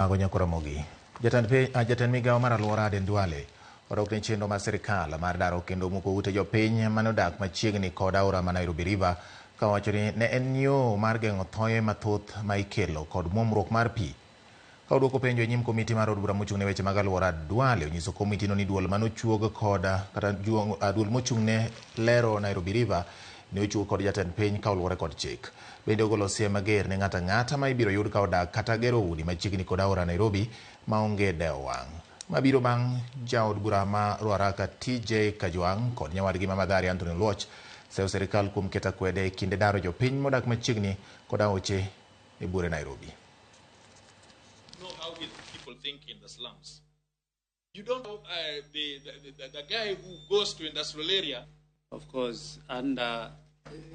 Mago Nyakoramogi. Jatend migawo mar alwora Aden Duale odok ne chenro mar sirikal mar daro kendo muko ute jopiny mane odak machiegni kod aora ma Nairobi River, ka owacho ni ne en yo mar geng'o thoye mathoth ma ikelo kod muomruok mar pi. Ka odwoko penjo e nyim komiti mar od bura mochung' ne weche mag alwora, Duale onyiso komitino ni duol manochuog kod kata duol mochung' ne lero Nairobi River ne ochuog kod jatend piny ka oluwore kod chik. Bende ogolo siem mager ne ng'ato ang'ata ma ibiro yud ka odak kata gero udi machiegni kod aora Nairobi maonge dewo wang'. Mabiro bang' jaod bura ma Ruaraka TJ Kajwang' kod nyawadgi ma Mathare Anthony Oluoch seyo sirikal kuom keto akwede e kinde daro jopiny modak machiegni kod aoche e buore Nairobi. Know how people think in the slums. You don't know the guy who goes to industrial area. Of course, under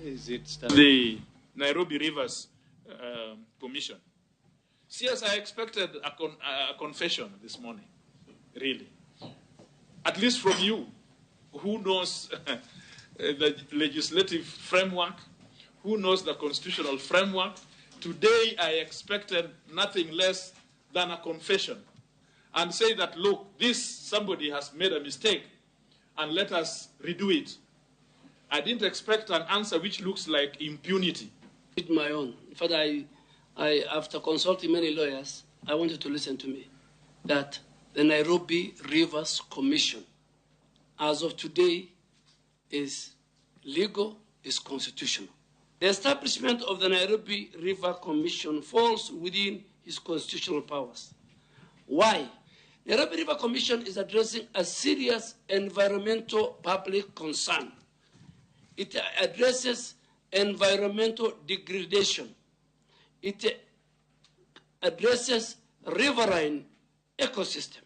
is it the Nairobi Rivers Commission. CS, I expected a confession this morning, really. At least from you, who knows the legislative framework, who knows the constitutional framework. Today, I expected nothing less than a confession and say that, look, this somebody has made a mistake and let us redo it. I didn't expect an answer which looks like impunity. It's my own. In fact, I, after consulting many lawyers, I wanted to listen to me, that the Nairobi Rivers Commission, as of today, is legal, is constitutional. The establishment of the Nairobi River Commission falls within his constitutional powers. Why? The Nairobi River Commission is addressing a serious environmental public concern. It addresses environmental degradation. It addresses riverine ecosystem.